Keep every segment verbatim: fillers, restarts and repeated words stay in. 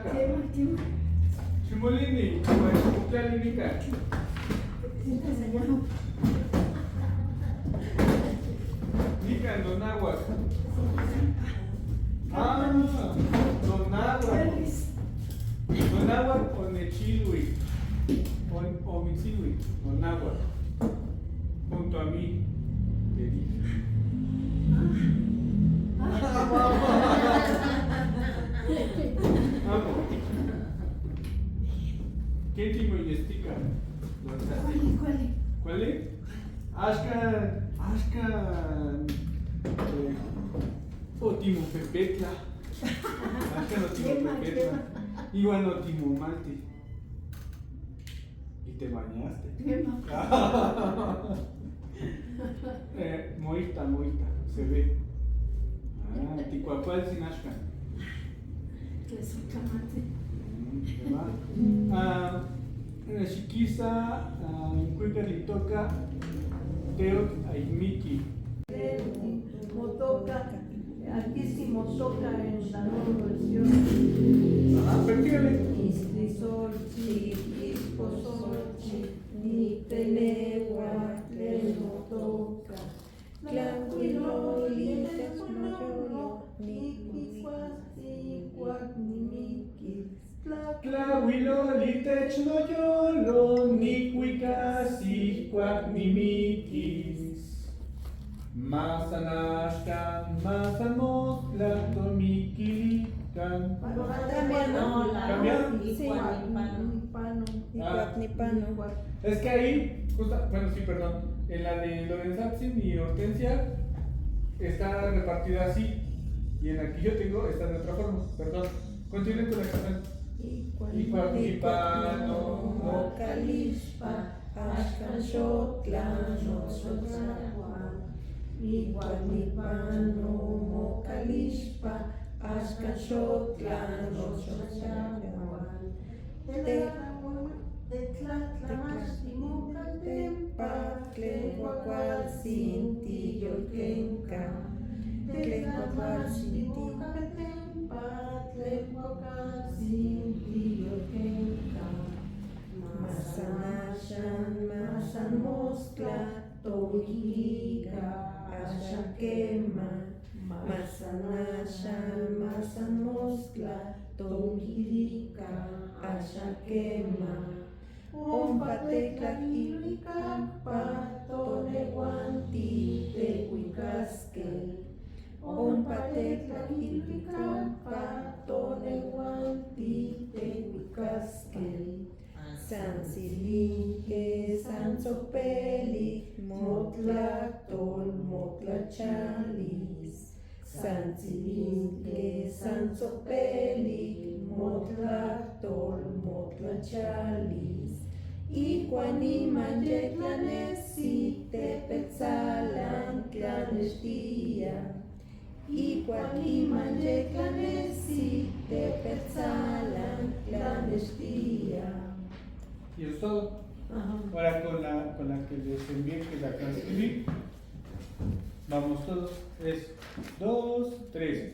Kema, kema. Shimulini, pues, kuklali nikan. Siéntese allá. Nikan nonahuak. Ah, nonahuak. Nonahuak o nechilhui. O, o michilhui. Nonahuak. Junto a mí, le dije. Amo. Ken timoinestika? Kuali, kuali. Kuali? Axka, axka, eh, otimopepetla. Axka otimopepetla. Igual otimomalti. Y te bañaste. Kema. Eh, moita, moita, se ve. Ah, tikuakualtsin axka. Mm, ¿verdad? Ah, eh, si kisa, ah, kuika litoka, teo ai miki. Motoka, aquí sí motoka en la nueva versión. Ah, perfecto. Istrisolchi, isposolchi, nitenehuatl tlen motoka. Tlahuiloli technoyolo, nikuikuaksi ikuak nimikis. Tlahuiloli technoyolo, nikuikas ikuak nimikis. Masan axkan, masan mostla tomikilikan. Cambia, ¿no? Cambia. Ikuak nipano. Ikuak nipano. Es que ahí, justa, bueno, sí, perdón. En la de Lorenzatsin y Hortensia está repartida así. Y en la que yo tengo está de otra forma. Perdón. Continúen con la canción. Ikuak nipano mokalixpa, axkan xotlan nochochahual. Ikuak nipano mokalixpa, axkan xotlan nochochahual. Te, tetlatlamashti mokaltenpa, tlen kuakualtsin tiyolkenka. Tetlatlamashti mokaltenpa, tlen kuakualtsin tiyolkenka. Masan axan, masan mostla tomikilika, axan kema. Masan axan, masan mostla tomikilika, axan kema. Ompa tetlakilhuikakpa tonehuanti tekuikaske. Ompa tetlakilhuikakpa tonehuanti tekuikaske. San silinke, san tsopelik, motlaktol, motlachialis. San silinke, san tsopelik, motlaktol, motlachialis. Ikuak niman yektlanesi, tepetsalan tlaneshtia. Ikuak niman yektlanesi, tepetsalan tlaneshtia. Y eso, ajá, ahora con la, con la que les envié que la transcribí. Vamos todos. Es dos, tres.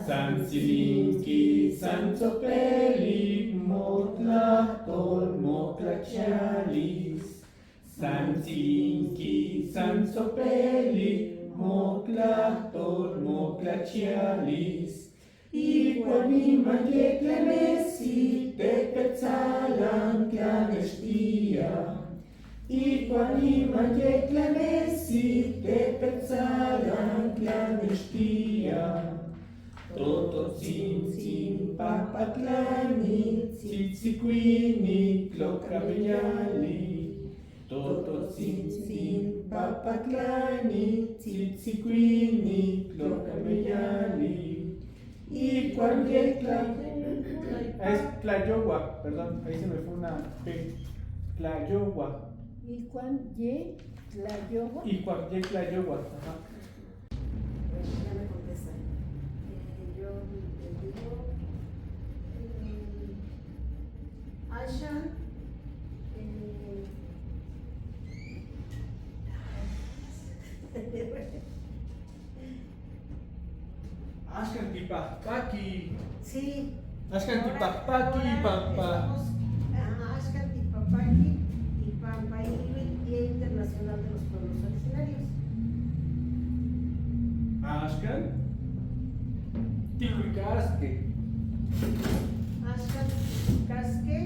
San silinki, san tsopelik, motlaktol, motlachialis. San silinki, san tsopelik, motlaktol, motlachialis. Ikuak niman yektlanesi, tepetsalan tlaneshtia. Ikuak niman yektlanesi, tepetsalan tlaneshtia. Tototsintzin, papatlani, tsitsikuini, klokabeyali. Tototsintzin, papatlani, tsitsikuini, klokabeyali. Ikuak yektla-, es tlayoua, perdón, ahí se me fue una P. Tlayoua. Ikuak yektlayoua. Ikuak yektlayoua, ajá. Bueno, ya me contesta. Eh, yo le digo, eh, Aisha, eh, Axkan tipajpaki. Sí. Axkan tipapaki, ahora pampa. Empezamos. Ajá, axkan tipapaki, pampa Inuit Día Internacional de los Pueblos Originarios. Axkan tikuikaske. Axkan tikuikaske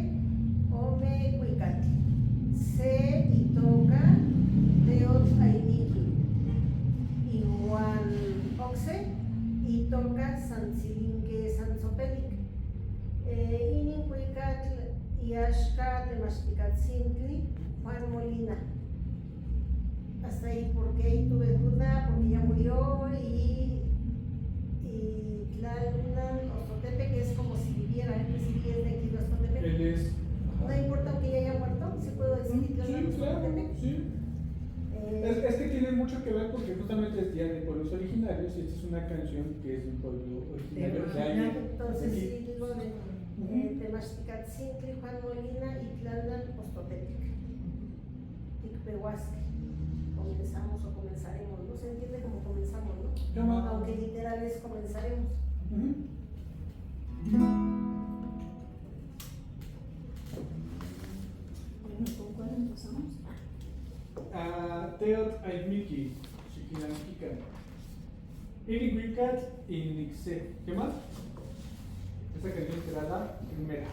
ome kuikatl. Se itoka Teotl Aimiki. Ihuan okse itoka Santzilinke Santzopelik. Eh, inin kuikatl iaxka Temashtikatshintli Juan Molina. Hasta ahí, porque ahí tuve duda, porque ya murió, y, y Tlalnan Ostotepe, que es como si viviera, él sí es de aquí de Ostotepe. Él es, ajá. No importa que ya haya muerto, sí puedo decir, mm, Tlalnan, sí, claro, Ostotepe. Sí. Eh, es, es que tiene mucho que ver porque justamente es Día de Pueblos Originarios y esta es una canción que es de un pueblo originario de allá. Entonces, aquí. Sí, digo, de, ujú, eh, Temashtikatshintli Juan Molina y Tlalnan Ostotepe. Tikpehuaske. Comenzamos o comenzaremos, ¿no? Se entiende como comenzamos, ¿no? Aunque literal es comenzaremos. Ujú. Bueno, ¿con cuál empezamos? A Teotl Aimiki, Xikinamkikan. Inin kuikatl, Inikse. ¿Qué más? Esta canción será la primera.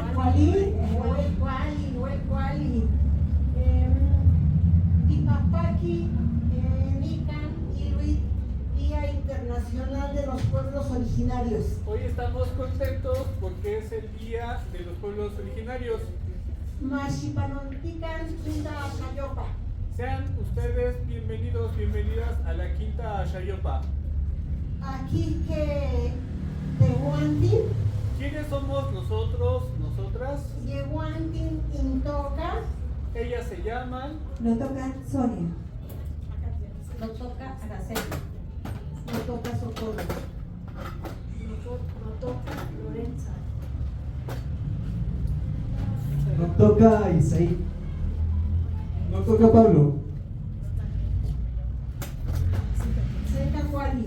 Kuali, kuali, kuali. Em, tipapaki, eh, nikan Inuit, Día Internacional de los Pueblos Originarios. Hoy estamos contentos porque es el Día de los Pueblos Originarios. Masipanontikan Kinta Ashayopa. Sean ustedes bienvenidos, bienvenidas a la Kinta Ashayopa. Akike tehuantin. ¿Quiénes somos nosotros, nosotras? Yehuantin intoka. Ellas se llaman. Notoka Sonia. Notoka Toca Isaí. No toca Pablo. Seika kuali.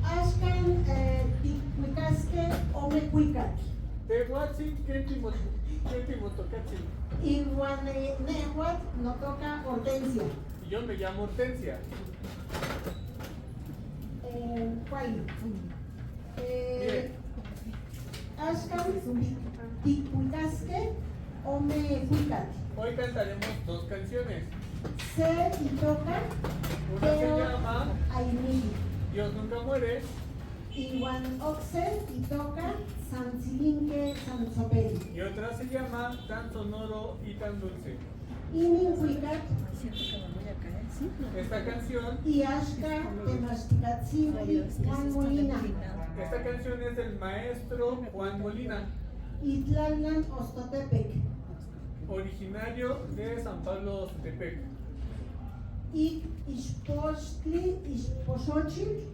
Axkan, eh, tikuikaske ome kuikatl. Tehuatsin, ken timo-, ken timotoka? Iuan, eh, nehuatl notoka Hortensia. Yo me llamo Hortensia. Eh, kuali. Eh, bien. Axkan ti-, tikuikaske ome kuikatl. Hoy cantaremos dos canciones. Se itoka, una se llama Teotl Aimiki. Dios nunca muere. Iuan okse itoka, San Silinke San Sopel. Y otra se llama Tan sonoro y tan dulce. Inin kuikatl. Esta canción. Iaxka temachtikatsin Juan Molina. Esta canción es del maestro Juan Molina. Itlalnan Ostotepec. Originario de San Pablo Ostotepec. Ik Ixpochtli, Ixpoxochitl,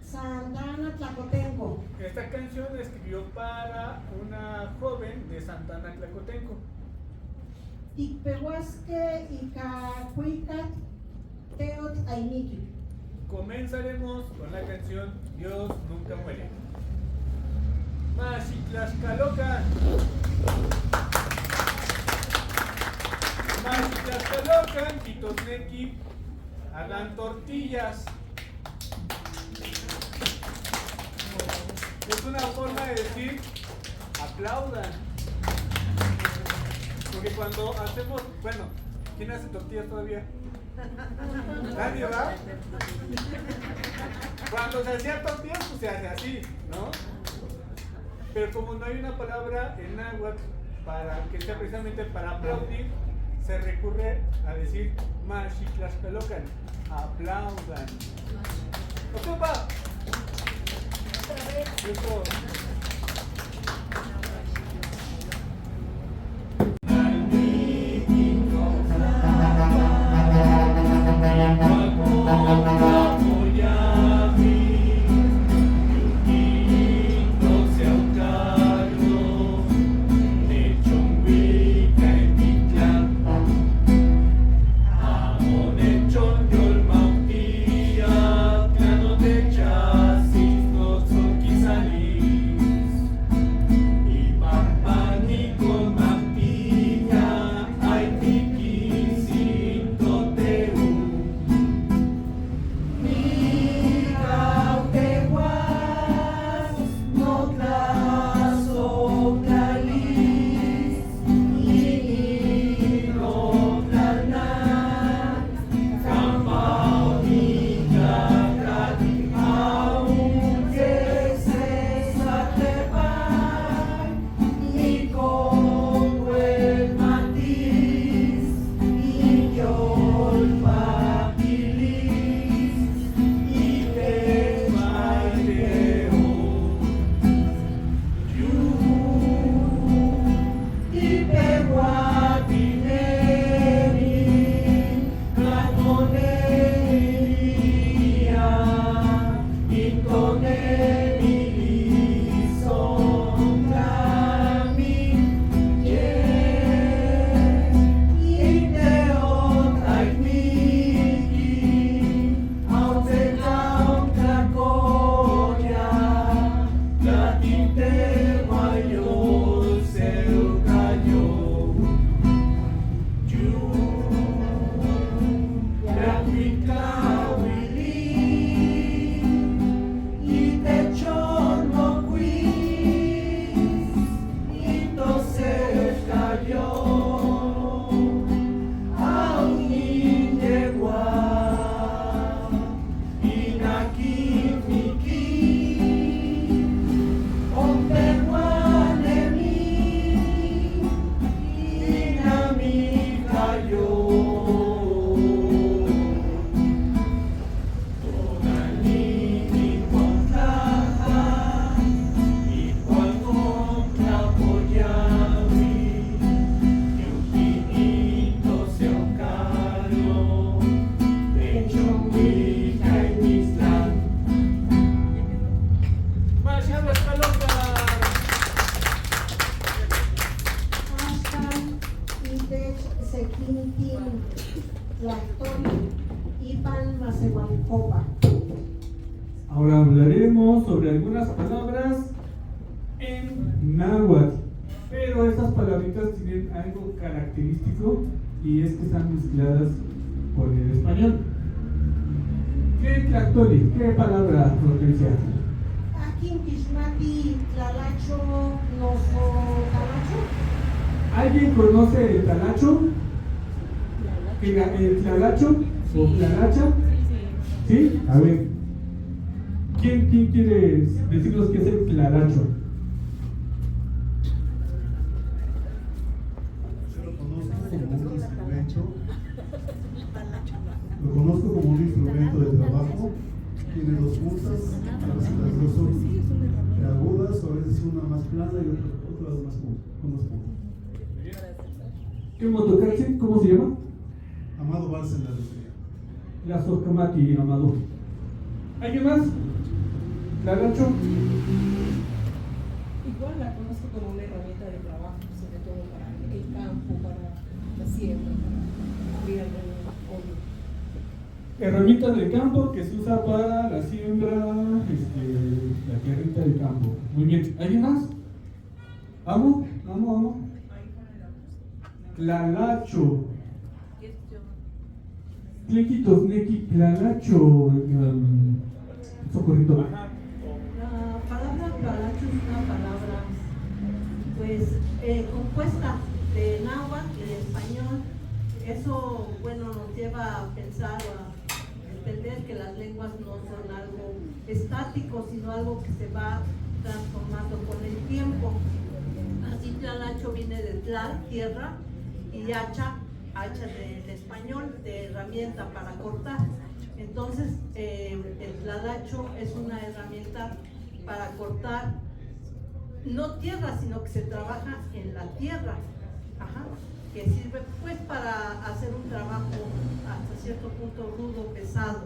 Santa Ana Tlacotenco. Esta canción la escribió para una joven de Santa Ana Tlacotenco. Tikpehuaske ika kuikatl Teotl Aimiki. Comenzaremos con la canción Dios nunca muere. Maxitlaxkalokan. Maxitlaxkalokan, kijtosneki, hagan tortillas. Es una forma de decir, aplaudan. Porque cuando hacemos, bueno, ¿quién hace tortillas todavía? Nadie, ¿va? Cuando se hacía tortillas, pues se hace así, ¿no? Pero como no hay una palabra en náhuatl para que sea precisamente para aplaudir, se recurre a decir, maxitlaxkalokan, aplaudan. Ocupa. Eso. palmas, igual copa. Ahora hablaremos sobre algunas palabras en náhuatl, pero estas palabritas tienen algo característico y es que están mezcladas con el español. ¿Qué tlahtoli? ¿Qué palabra, Hortensia? Akin kixmati tlalacho noso talacho? ¿Alguien conoce el talacho? ¿El, el tlalacho o tlalacha? ¿Sí? A ver. ¿Quién, quién quiere decirnos qué es el tlalacho? Yo lo conozco como un instrumento. Lo conozco como un instrumento de trabajo. Tiene dos puntas, las, las dos son agudas, o a veces una más plana y otra, otra más punta, con más puntas. ¿Qué mototaxi? ¿Cómo se llama? Amado Bárcena, lo se llama. Laso kamati, Amado. ¿Alguien más? Tlalacho. Igual la conozco como una herramienta de trabajo, sobre todo para el campo, para la siembra, para abrir algún hoyo. Herramienta del campo que se usa para la siembra, este, la tierrita del campo. Muy bien. ¿Alguien más? Amo, amo, amo. Tlalacho. Tlen kijtosneki tlalacho, em, socorrito. La palabra tlalacho es una palabra, pues, eh, compuesta de náhuatl y español. Eso, bueno, nos lleva a pensar o a entender que las lenguas no son algo estático, sino algo que se va transformando con el tiempo. Así, tlalacho viene de tlal, tierra, y hacha, hacha del español, de herramienta para cortar. Entonces, eh, el tlalacho es una herramienta para cortar, no tierra, sino que se trabaja en la tierra, ajá, que sirve, pues, para hacer un trabajo hasta cierto punto rudo, pesado.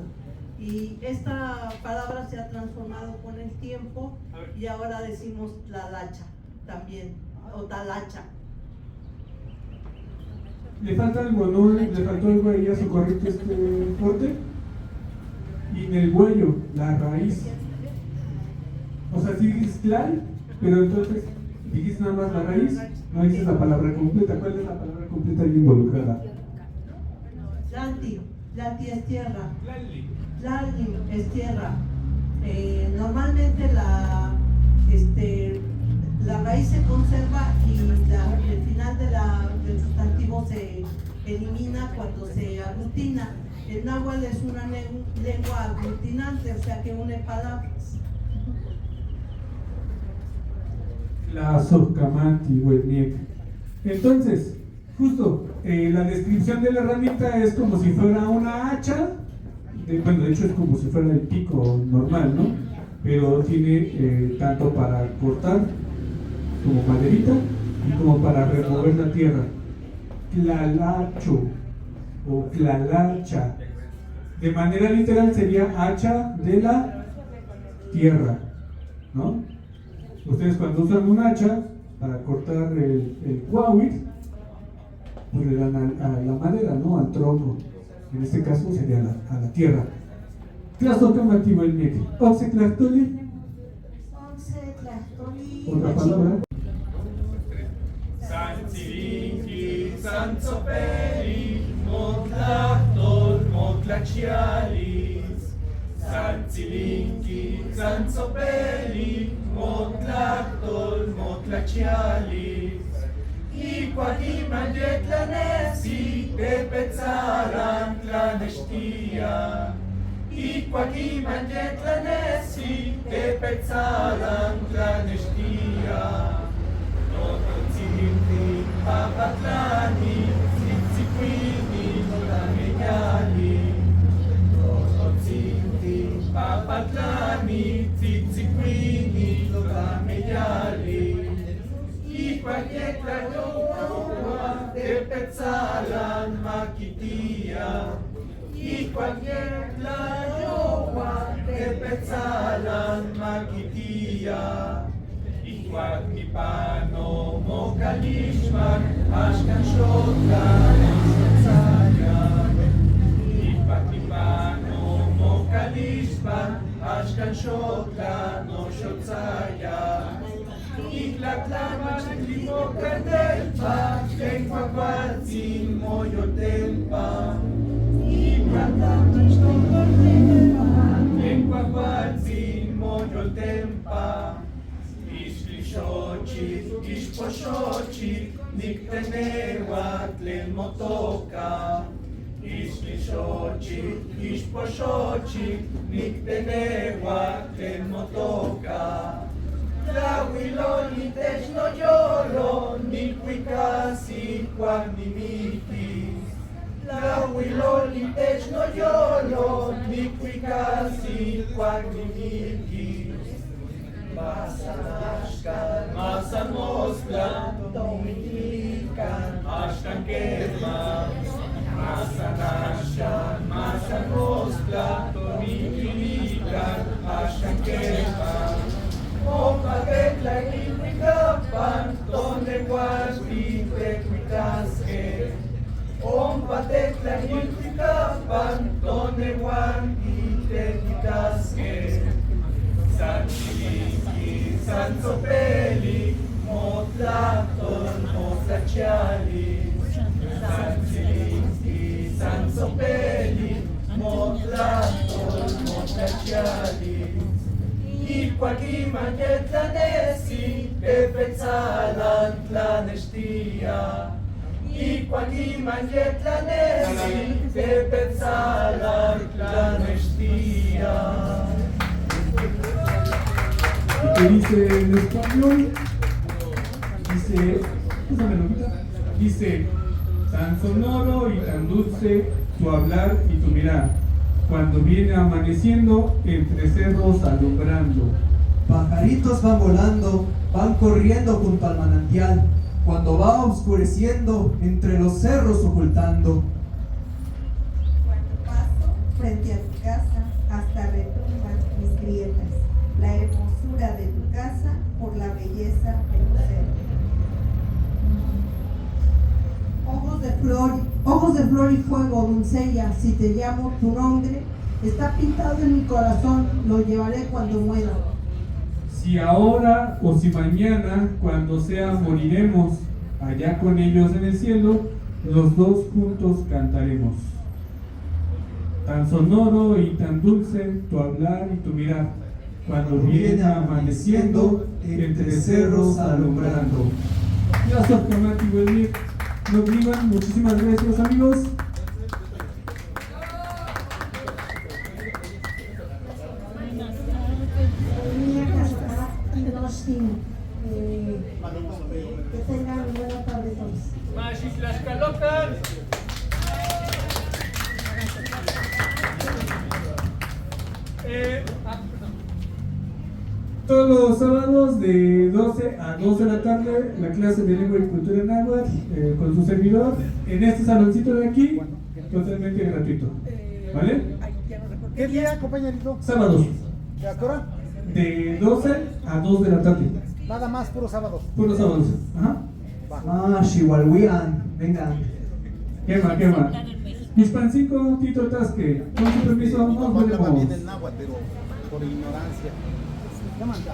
Y esta palabra se ha transformado con el tiempo y ahora decimos tlalacha también, o talacha. Le falta algo, ¿no? Le faltó algo ahí a su correcto, este, corte. Y en el hueyo, la raíz. O sea, si dices tlal, pero entonces dices nada más la raíz, no dices la palabra completa. ¿Cuál es la palabra completa ahí involucrada? Tlalti. Tlalti es tierra. Tlalli. Tlalli es tierra. Eh, normalmente la, este, la raíz se conserva y la, el final de la, del sustantivo se elimina cuando se aglutina. El náhuatl es una len-, lengua aglutinante, o sea que une palabras. Laso kamati, Huelmiek. Entonces, justo, eh, la descripción de la herramienta es como si fuera una hacha. De, bueno, de hecho es como si fuera el pico normal, ¿no? Pero tiene, eh, tanto para cortar como maderita y como para remover la tierra. Tlalacho o tlalacha. De manera literal sería hacha de la tierra, ¿no? Ustedes cuando usan un hacha para cortar el, el kuauitl, pues le dan al, a la madera, ¿no? Al tronco. En este caso sería la, a la tierra. Tlaso kamati, Huelmiek. Once tlahtoli. Once tlahtoli. Otra palabra. Santzilinki, santzopelik, motlahtol, motlachialis. Santzilinki, santzopelik, motlahtol, motlachialis. Ikuak iman yetlanesi, tepetsalan tlaneshtia. Ikuak iman yetlanesi, tepetsalan tlaneshtia. Tototzintin papatlani, tzitzikuini totlamenyali. Tototzintin papatlani, tzitzikuini totlamenyali. Ikuak yetlayoua, tepetsalan makitia. Ikuak yetlayoua, tepetsalan makitia. Ikuak nipan omokalixmak, axkan xotlan, axkan saya. Ikuak nipan Shotla no shotsaya. Iklatlamach limo kandelpa, tlen kuakualtzin moyoltenpa. Iklatlamach limo kandelpa, tlen kuakualtzin moyoltenpa. Ixtlixochitl, ixpoxochitl, niktenehua tlen motoka. Ixtlixochitl, ixpoxochitl, niktenehua tlen motoka. Tlauiloli itech noyolo nikuikas ijkuak nimikis. Tlauiloli itech noyolo nikuikas ijkuak nimikis. Masan axkan, masan mostla, tomikilikan, axkan kema. Masan axkan, masan mostla, tomikilikan, axkan kema. Ompa tetlak ilhuikapan, tonehualtitekuitaske. Ompa tetlak ilhuikapan, tonehualtitekuitaske. San chilingki, san tsopelik, motlahtol, motlachialis. San chilingki, san tsopelik, motlahtol, motlachialis. Ijkuak niman yetlanesi, tepetsalan tlanextia. Ijkuak niman yetlanesi, tepetsalan tlanextia. Y que dice en español, dice, esa melodía, dice, tan sonoro y tan dulce tu hablar y tu mirar, cuando viene amaneciendo entre cerros alumbrando. Pajaritos van volando, van corriendo junto al manantial, cuando va oscureciendo entre los cerros ocultando. Cuando paso frente a tu casa, hasta retumban mis grietas, la hermosura de tu casa por la belleza de tu ser. Ojos de flor, ojos de flor y fuego, doncella, si te llamo tu nombre, está pintado en mi corazón, lo llevaré cuando muera. Si ahora o si mañana, cuando sea, moriremos, allá con ellos en el cielo, los dos juntos cantaremos. Tan sonoro y tan dulce tu hablar y tu mirar, cuando viene amaneciendo entre cerros alumbrando. Ya está, Kamati Wilmir, no vivan. Muchísimas gracias, amigos. Eh, que tengan buena tarde todos. Eh, todos los sábados de doce a dos de la tarde, la clase de lengua y cultura náhuatl, eh, con su servidor, en este saloncito de aquí, totalmente gratuito. ¿Vale? ¿Qué día, compañerito? Sábados. ¿De a qué hora? De doce a dos de la tarde. Nada más, puro sábado. Puro sábados. Ajá. Va. Ah, Xihualhuian, vengan. Kema, kema. Mixpantzin, Tito Tasque, con su permiso, nos vemos. Por ignorancia. ¿Qué manda?